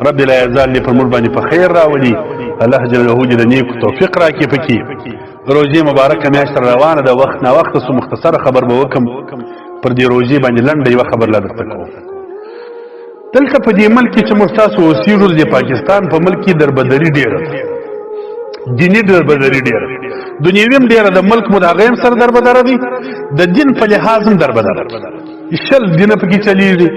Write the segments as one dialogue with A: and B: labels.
A: رب لا یزال دې پر موږ باندې په خیر راولي. الله جل جلاله دې د نیکو توفیق راکړي. پکې روزې مبارکه میاشت روانه ده، وخت نا وخت سو مختصره خبر به وکم پر دې روزې باندې. لنډه یوه خبر لا درته کوم. دلته په دې ملک کې چې موږ تاسو اوسېږو، د پاکستان په ملک کې دربدري ډېره، دیني دربدري ډېره، دنیوي هم ډېره. د ملک مو د هغه هم سره دربدره دي، د دین په لحاظ هم دربدره. 20 دینه پکې چلیږي.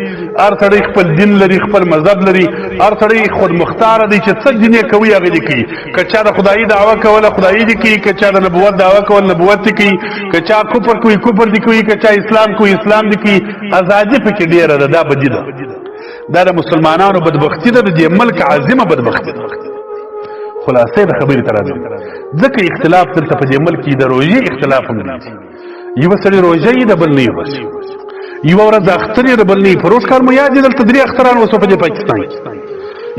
A: هر سړی خپل دین لري، خپل مذهب لري، هر سړی خود مختار دی چې څه دین یې کوي هغه دې کوي. که چا د خدایي دعوه کوله، خدایي دې کوي. که چا د نبوت دعوه کوله، نبوت دې کوي. که چا کفر کوي، کفر دې کوي. که چا اسلام کوي، اسلام دې کوي. ازادي پکې ډېره ده. دا بدي ده، دا د مسلمانانو بدبختي ده، د دې ملک عظیمه بدبختي ده. خلاصې د خبرې ته راځم، ځکه اختلاف دلته په دې ملک کې د روژې اختلاف هم دی. یو سړی روژه یې د بل نه بس، یو ورځ اختر یې د بل نه. پروس کال مو یاد دي، دلته درې اختران وسو په دې پاکستان کې.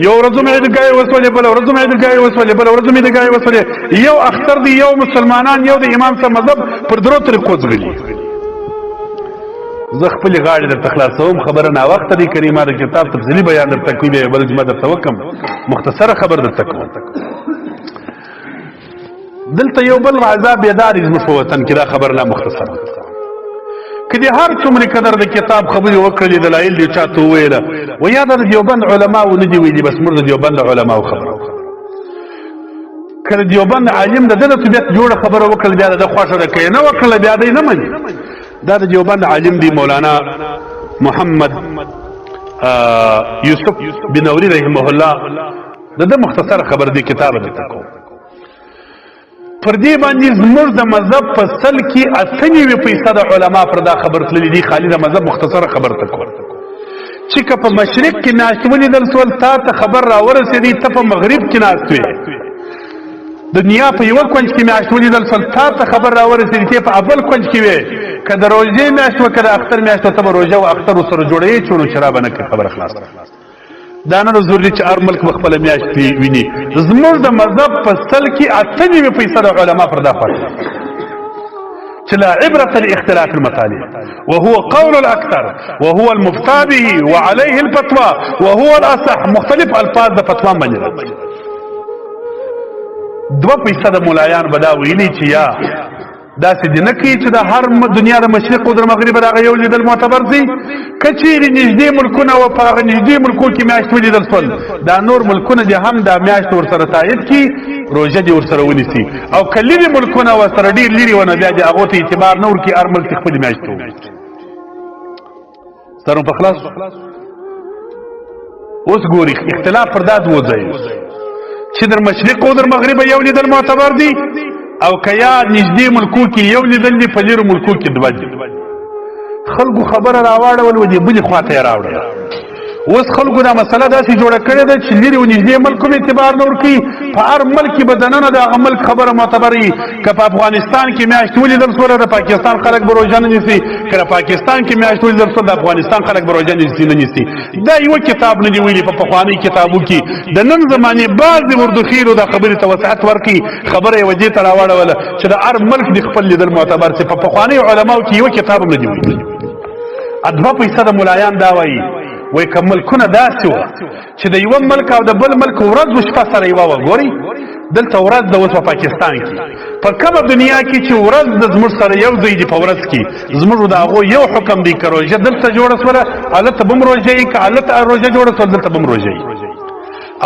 A: یو ورځ مې عیدګاه وسولې، بل ورځ مې عیدګاه وسولې، بل ورځ مې عیدګاه وسولې. یو اختر دی، یو مسلمانان، یو د امام سره مذهب پر درو طریقو ځغلي. زه خپل غاړې درته خلاصوم، خبره نا وخت دی کریمه. د کتاب تفصیلي بیان درته کوي، بیا بل جمعه درته وکم. مختصره خبر درته کوم. دلته یو بل عذاب بیدار زموږ په وطن کې، دا خبر لا مختصره. کدی هر څومره قدر د کتاب خبرې وکړلې، دلایل دی چاته وویله و یا د دیوبند علماو نه دی ویلي، بس موږ د دیوبند علماو خبره. کله دیوبند عالم د ده طبیعت جوړه خبره وکړه، بیا د خوښه ده، که نه وکړه بیا دی نه مني. دا د دیوبند عالم دی، مولانا محمد یوسف بنوری رحمه الله، د ده مختصر خبر دی کتاب درته کوم. پر دې باندې زموږ د مذهب په سل کې 98% علما پر دا خبر تللي دي. خالي د مذهب مختصره خبر ته کوم چې که په مشرق کې ناست ولیدل سول، تا ته خبر را ورسېدی، ته په مغرب کې ناست وې، دنیا په یوه کنج کې میاشت ولیدل سول، تا ته خبر را ورسېدی، ته په اول کنج کې وې، که د روژې میاشت وه، که د اختر میاشت وه، ته به روژه او اختر ورسره جوړوې، چونو شرابه نه کوې. خبره خلاصه. دا نه ضروري چې هر ملک به خپله میاشت ویني. زموږ د مذهب په سل کې 98% علما پر دا خوښ چې لا عبرة لاختلاف المطالع، وهو قول الأكثر، وهو المفتى به، وعليه الفتوى، وهو الأصح. مختلف الفاظ د فتوا باندې راځي. 2% ملایان به دا ویلي چې یا داسې دې نه کوي چې د هر دنیا د مشرق او د مغرب دغه یو لیدل معتبر دي. که چیرې نږدې ملکونه و، په هغه نږدې ملکو کې میاشت ولیدل سول، دا نور ملکونه دې هم دا میاشت ورسره تایید کړي، روژه دې ورسره ونیسي. او که لرې ملکونه ورسره ډېر لرې ونه، بیا دې هغو ته اعتبار نه ورکړي، هر ملک خپلې میاشت ونیسي. سره په خلاص اوس ګوري، اختلاف پر دا دوه ځای چې در مشرق او در مغرب یو لیدل معتبر دي، او کیا نږدې ملکو کې یو لیدل دي، په لیرو ملکو کې دوه دي. خلکو خبره راواړول و دې بلې خواته یې راوړله. اوس خلکو دا مسله داسې جوړه کړې ده چې لیرې او نږدې ملک هم اعتبار نه ورکوي، په هر ملک کې به دننه د هغه ملک خبره معتبر وي. که په افغانستان کې میاشت ولیدل سوله، د پاکستان خلک به روژه نه نیسي. که د پاکستان کې میاشت ولیدل سوله، د افغانستان خلک به روژه نیسي نه نیسي. دا یو کتاب نه دی ویلي. په پخواني کتابو کې د نن زمانې بعضې اردوخیلو دا خبرې ته وسعت ورکړي، خبره یې ودې ته راواړوله چې د هر ملک د خپل لیدل معتبر سي. په پخوانیو علماو کې یو کتاب هم نه دی ویلي. 2% د ملایان دا وایي، وایي که ملکونه داسې وه چې د یوه ملک او د بل ملک ورځ و شپه سره یوه وه. ګورئ، دلته ورځ د اوس په پاکستان کې، په کومه دنیا کې چې ورځ د زموږ سره یو ځای دي، په ورځ کې زموږ د هغو یو حکم دی. که روژه دلته جوړه سوله، هلته به هم روژه وي. که هلته روژه جوړه سوله، دلته به هم روژه وي.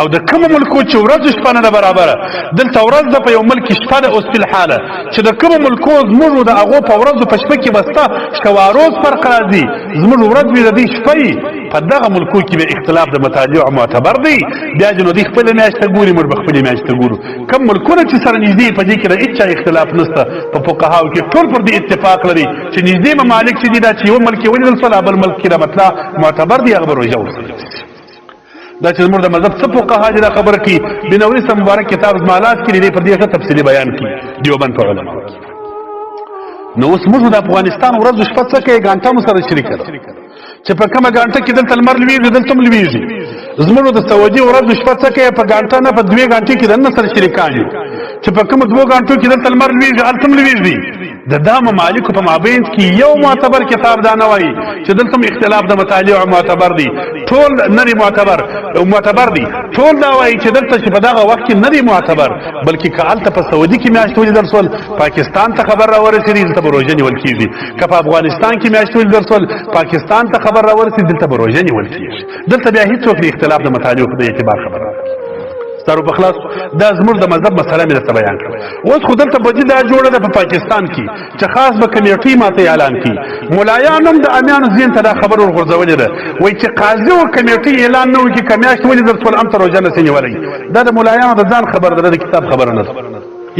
A: او د کوم ملکو چې ورځ شپه نه ده برابره، دلته ورځ ده، په یو ملک کې شپه ده. اوس په الحاله چې د کوم ملکو زموږ د هغو په ورځو په شپه کې به ستا شواروز فرق راځي، زموږ ورځ وي، د دوی شپه وي، په دغه ملکو کې به اختلاف د مطالعو معتبر دی. بیا چې نو دوی خپله میاشت ته ګوري، موږ به خپلې میاشت ته ګورو. کوم ملکونه چې سره نږدې، په دې کې د هېچا اختلاف نشته. په فقهاو کې ټول پر دې اتفاق لري چې نږدې ممالک چې دي، دا چې یو ملک یې ولیدل سول، بل ملک کې دا مطلع معتبر دی، هغه به روژه ورسره. دا چې زموږ د مذهب څه فقها دي دا خبره کوي، بنوري سم مبارک کتاب زما لاس کې دی، پر دې ښه تفصیلي بیان کړي دیوبند په علما. نو اوس موږ د افغانستان ورځ شپه څه کوي، ګانټه مو سره شریکه ده چې په کومه ګانټه کې دلته لمر لویږي، دلته هم لویږي. زموږ د سعودي ورځ شپه څه کوي، په ګانټه نه، په 2 ګانټې کې دننه سره شریکان یو چې په کومه 2 ګانټو کې دلته لمر لویږي، هلته هم لویږي. د دا ممالکو په مابین کې یو معتبر کتاب دا نه وایي چې دلته هم اختلاف د مطالعو معتبر دی، ټول نه معتبر معتبر دی. ټول دا وایي چې دلته چې په دغه وخت کې نه دی معتبر، بلکې که هلته په سعودي کې میاشت ولیدل سول، پاکستان ته خبر راورسېدي، دلته به روژه نیول کېږي. که په افغانستان کې میاشت ولیدل سول، پاکستان ته خبر راورسېدي، دلته به روژه نیول کېږي. دلته بیا هیڅوک د اختلاف د مطالعو په اعتبار خبر راکړي. ستارو په خلاص دا زموږ د مذهب مسله مې درته بیان کړه. اوس خو دلته بدی دا جوړه ده په پاکستان کې چې خاص به کمیټې ماته اعلان کړي. ملایان هم د امیانو ذهن ته دا خبر ورغورځولې ده، وایي چې قاضي او کمیټې اعلان نه وکړي که میاشت ولیدل سول هم ته روژه نه سي نیولی. دا د ملایانو د ځان خبره ده، د کتاب خبره نه ده.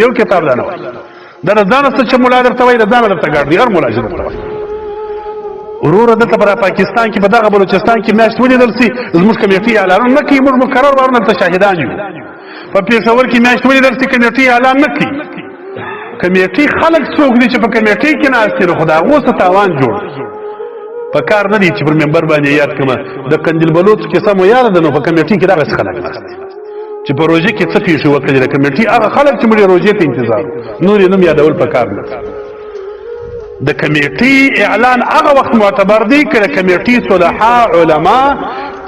A: یو کتاب دا نه وایي، دا د ځانه څه چې ملا درته وایي، د ځانه درته ګاډي هر ملا چې درته وایي. وروره دلته په پاکستان کې په دغه بلوچستان کې میاشت ولیدل سي، زموږ کمیټې اعلانونه نه کوي، موږ مکرر وارونه دلته شاهدان یو. په پېښور کې میاشت ولیدل سي، کمیټې اعلان نه کوي. کمیټې خلک څوک دي چې په کمیټې کې ناست دي؟ خو د هغو څه تاوان جوړ په کار نه دی چې پر منبر باندې یاد کړم. د قندیل بلوڅ کیسه مو یاده ده، نو په کمیټې کې دغسې خلک ناست دي چې په روژه کې څه پېښې وکړې. د کمیټې هغه خلک چې موږ یې روژې ته انتظار، نور یې نوم یادول په کار نه. د کمیټې اعلان هغه وخت معتبر دی کله کمیټې صلحا علما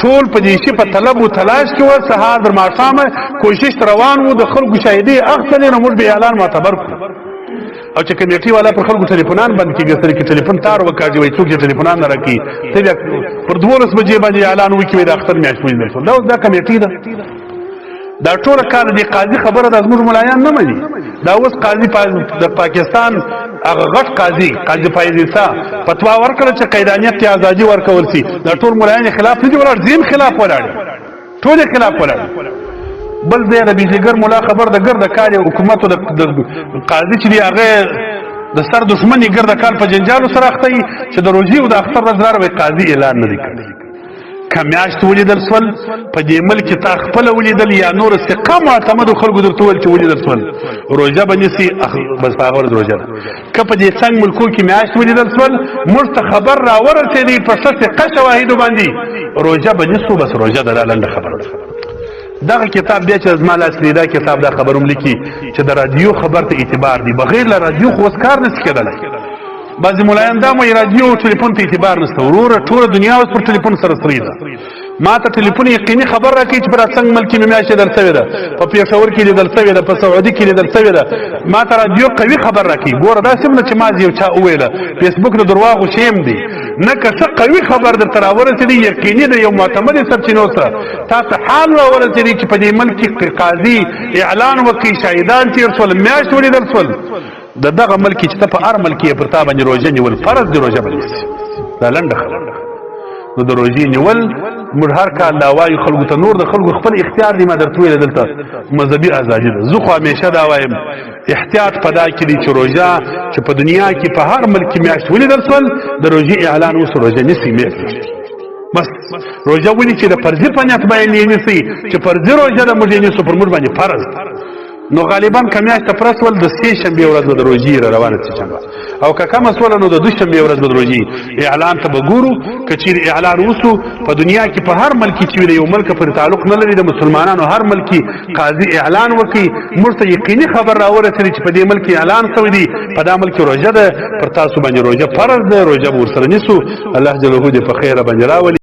A: ټول په دې شي په طلب او تلاش کې و، سهار در ماښامه کوشش روان وو، د خلکو شاهدي اخلي، نو موږ به اعلان معتبر کړو. او چې کمیټې والا پر خلکو ټلیفونان بند کړي، سره کې ټلیفون تار وکاږي، وایي څوک چې ټلیفونان نه راکړي، ته بیا پر 12 بجې باندې اعلان وکړي د اختر میاشت ولیدل شول. دا اوس دا کمیټې ده، دا ټول کار دی قاضي خبره د زموږ ملایان نه مني. دا اوس قاضي د پاکستان هغه غټ قاضي، قاضي فایز عیسی، فتوا ورکړه چې قیدانیت ته ازادي ورکول سي. دا ټول ملایان خلاف نه دي ولاړ، ځین خلاف ولاړ، ټول خلاف ولاړ. بل ځای د بجلیګر مولا خبر د ګرد کال حکومت د قاضي چې دی هغه د سر دښمني ګرد کال په جنجالو سره اخته چې د روزي او د اختر ورځ راوي، قاضي اعلان نه دی کړی. که میاشت ولیدل سول په دې ملک کې، تا خپله ولیدل یا نور ثقه معتمدو خلکو درته وویل چې ولیدل سول، روژه به نیسي، بس په هغه ورځ روژه ده. که په دې څنګ ملکو کې میاشت ولیدل سول، موږ ته خبر راورسېدی په ښه ثقه شواهدو باندې، روژه به نیسو، بس روژه ده. دا لنډه خبره ده. دغه کتاب بیا چې زما لاس کې دا کتاب دا خبر هم لیکي چې د رادیو خبر ته اعتبار دی، بغیر له رادیو خو اوس کار نشي کېدلی. بعضې ملایان دا وایي رادیو او ټلیفون ته اعتبار نشته. وروره ټوله دنیا اوس پر ټلیفون سره سرې ده. ما ته ټلیفون یقیني خبر راکوي چې پر څنګه ملک کې مې میاشت لیدل سوې ده، په پېښور کې لیدل سوې ده، په سعودي کې لیدل سوې ده. ما ته رادیو قوي خبر راکوي. ګوره داسې هم نه چې ما یو چا وویله، فیسبوک د درواغو شیم دی نه. که څه قوي خبر درته راورسېدي، یقیني د یو معتمدې سرچینو سره تا ته حال راورسېدي چې په دې ملک کې قاضي اعلان وکړي، شاهدان تېر سول، میاشت ولیدل سول، د دغه ملک چې ته په هر ملک یې پر تا باندې روژه نیول فرض دی، روژه به نیسي. دا لنډه خبره. نو د روژې نیول موږ هر کال دا وایو خلکو ته، نور د خلکو خپل اختیار دی. ما درته ویل دلته مذهبي ازادي ده. زه خو همیشه دا وایم، احتیاط په دا کې دی چې روژه چې په دنیا کې په هر ملک کې میاشت ولیدل سول، د روژې اعلان اوس روژه نیسي میاشت بس روژه ونی چې د فرضي په نیت باندې نیسي، چې فرضي روژه ده موږ یې نیسو، پر موږ باندې فرض ده. نو غالبا که میاشت پوره سول د سې شنبې ورځ به د روژې را روانه سې شنبه، او که کمه سوله نو د دوشنبې ورځ به د روژې اعلان ته به ګورو. که چیرې اعلان وسو په دنیا کې په هر ملک کې چې یو ملک پر تعلق نه لري، د مسلمانانو هر ملک کې قاضي اعلان وکړي، موږ ته یقیني خبر راورسېږي چې په دې ملک کې اعلان سوی دی، په دا ملک کې روژه ده، پر تاسو باندې روژه فرض ده، روژه به ورسره نیسو. الله جل جلاله دې په خیره باندې راولي.